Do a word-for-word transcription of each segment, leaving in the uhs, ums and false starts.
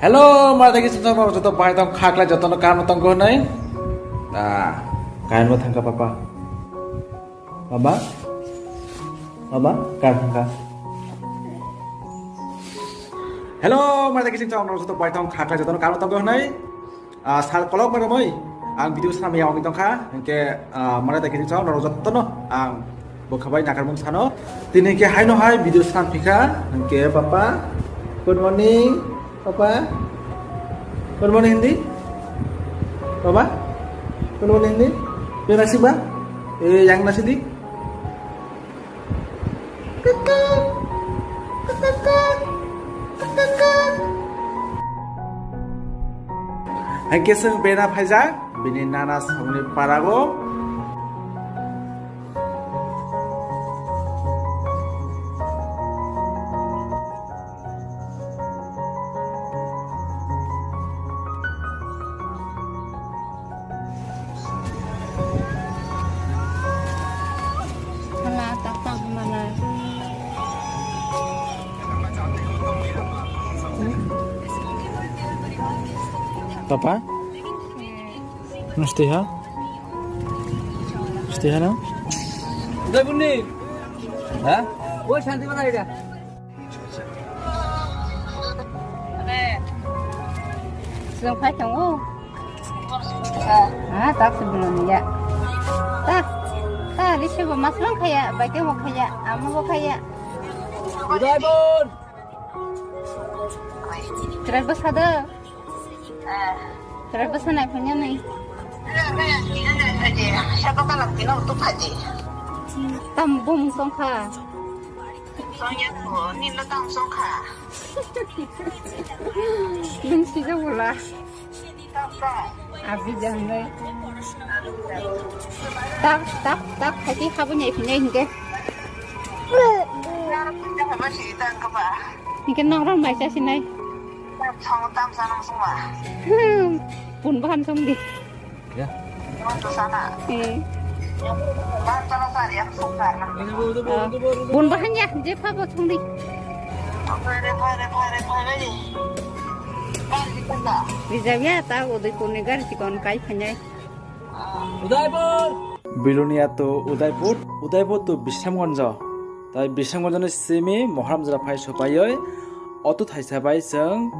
Hello, ma dagi sing song joto bai tong khakla joto no kam tong go nai. Ah, kain mo thangka papa. Baba? Baba, kain thangka. Hello, ma dagi sing song joto bai tong khakla joto no kam tong go nai. Ah, sal kolok ma moi. Ang video sam ya ong tong kha. Hingke, ah, ma dagi sing song joto no ang Bo khabai nakarmung sano. Tini ke haino hai video snam phika. Hingke papa. Good morning. Papa. Good morning Hindi. Papa. Good morning Hindi. Yo nasi ba? Eh, yang nasi di. Hingke seng bena phaijak. Bini nana samni parago. Hala tak tak mana. Papa? Mesti ha? Mesti ha na? Udaipurni. Ha? Oi shanti mana ida? Song phai tongo. Ah, tak sebelum ya. Tak. Tak, di sebo mas long khaya, baike mo khaya, amo bo khaya. Udaipur. Trai bwsa do. Trai bwsa nai phanya nai. Tam bum song kha. Nung sijak wala. Abi jangnai. Tak, tak, tak, hati habun ya ikhne hingke. Hingke nong rong mai sa sinai. Hmm, pun bahan song di. Ya. Eh. Ah, pun bahan ya, je pa bo song di. Rijab ya, ta Udaipur ni gari chikon kai phanyai. Udaipur. Bilonia to Udaipur, Udaipur to Bisramganj. Tai Bisramganj ni simi Moharamjra phai sopai oi. Oto thaisa bai chwng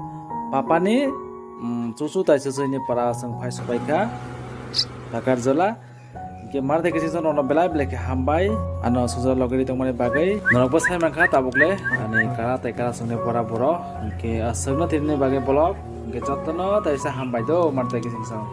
papani, mm, chuchu tai chuchuni para chwng phai sopai kha. Takarjala. Hingke mar dagi sing song nono belai belai khe hambai. Ano sujak logeri tongmani bagwi. Norokbo sai mankha tabukle. Ani kara tai kara chwngni para borok. Hingke aswkno tini bagwi vlog. Hingke jotono taisa hambai do mar dagi sing song.